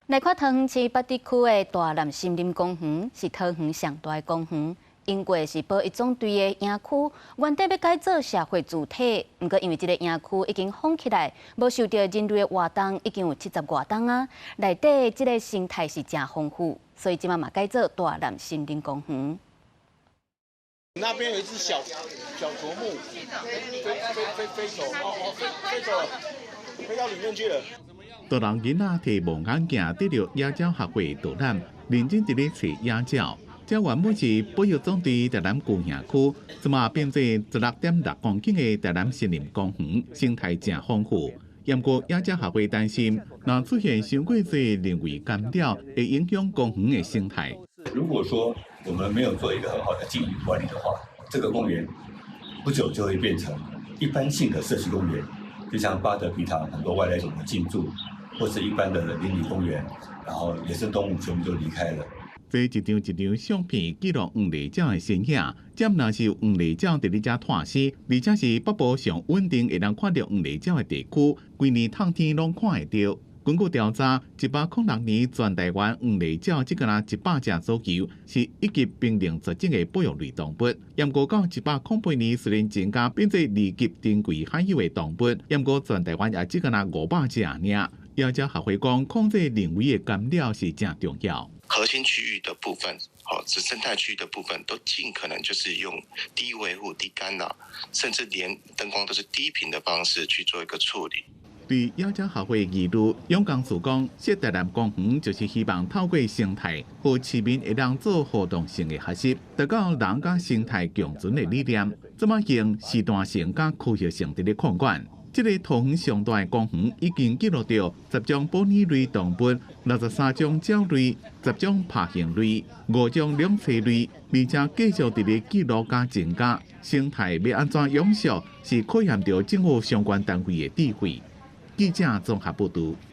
來看桃園市八德區的大湳森林公園，是桃園上大的公園。英國是保育總隊的營區，原底欲改做社會住宅，毋過因為這個營區已經封起來，無受著人類的活動，已經有七十外冬啊。內底這个生態是誠豐富，所以這擺嘛改做大湳森林公園。那邊有一隻小小啄木，飛飛飛飛走，哦哦，飛飛走了，飛到裡面去了。大人囡仔提望遠鏡，佇著野鳥學會導覽，認真佇咧揣野鳥。這原本是保育總隊大湳舊營區，這馬變做16.6公頃的大湳森林公園，生態誠豐富。毋過野鳥學會擔心，若出現傷過濟人為干擾，會影響公園的生態。如果說我們沒有做一個很好的經營管理的話，這個公園不久就會變成一般性的社區公園，就像八德埤塘很多外來種的進駐，或是一般的鄰里公園，然後野生動物全部就離開了。這一張一張相片記錄黃鸝鳥的身影，這毋但是黃鸝鳥佇咧遮拖屍，而且是北部上穩定會當看著黃鸝鳥的地區，規年透天攏看會著。根據調查，106年全台灣黃鸝鳥只干焦100隻左右，是一級瀕臨絕種的保育類動物。毋過到108年雖然增加變做二級珍貴罕有的動物，毋過全台灣也只干焦500隻爾。野鳥學會講，控制人為的干擾是誠重要。核心區域的部分，好，是生態區的部分，都盡可能就是用低維護、低干擾，甚至連燈光都是低頻的方式去做一個處理。對野鳥學會疑慮，楊江樹講，設大湳公園就是希望透過生態，予市民會當做互動性的學習，達到人佮生態共存的理念。這馬用時段性佮科學性佇咧控管。這个桃園上大的公園已經記錄著十種哺乳類動物、63種鳥類、10種爬行類、五種兩棲類，而且繼續佇咧記錄佮增加。生態欲按怎永續，是考驗著政府相關單位的智慧。記者綜合報導。